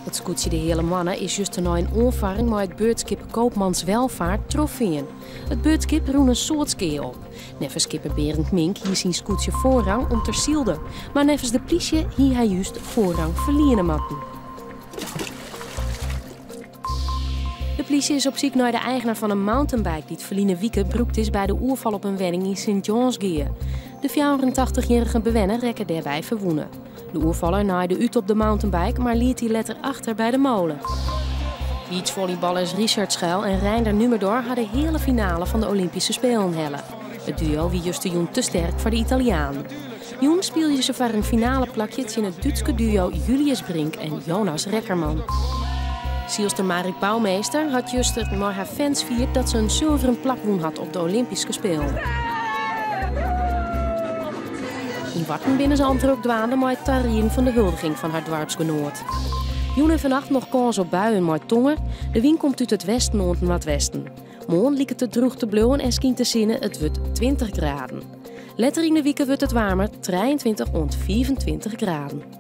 It skûtsje De Heale Moanne is juster nei in oanfarring mei it beurtskip Koopmans Welvaart trochfearn. It beurtskip rûn in soad skea op. Neffens skipper Berend Mink hie syn skûtsje foarrang om't er sylde, mar neffens de plysje hie hy just foarrang ferliene moatten. De plysje is op syk nei de eigener fan in mountainbike dy't ferline wike brûkt is by de oerfal op in wenning yn Sint Jânsgea. De 84-jierrige bewenner rekke dêrby ferwûne. De oerfaller naaide út op de mountainbike, mar liet dy letter achter by de mole. Beachvolleyballers Richard Schuil en Reinder Nummerdor ha de heale finale fan de Olympyske Spelen helle. It duo wie justerjûn te sterk foar de Italianen. Jûn spylje se foar in finaleplakje tsjin it Dútske duo Julius Brink en Jonas Reckermann. Sylster Marit Bouwmeester hat juster mei har fans fierd dat se in sulveren plak wûn hat op de Olympyske Spelen. Yn Warten binne se al drok dwaande mei it tarieden fan de huldiging fan har doarpsgenoat. Jûn en fannacht noch kâns op buien mei tonger. De wyn komt út it westen oant noardwesten. Moarn liket it drûch te bliuwen en skynt de sinne, it wurdt 20 graden. Letter yn de wike wurdt it waarmer, 23 oant 25 graden.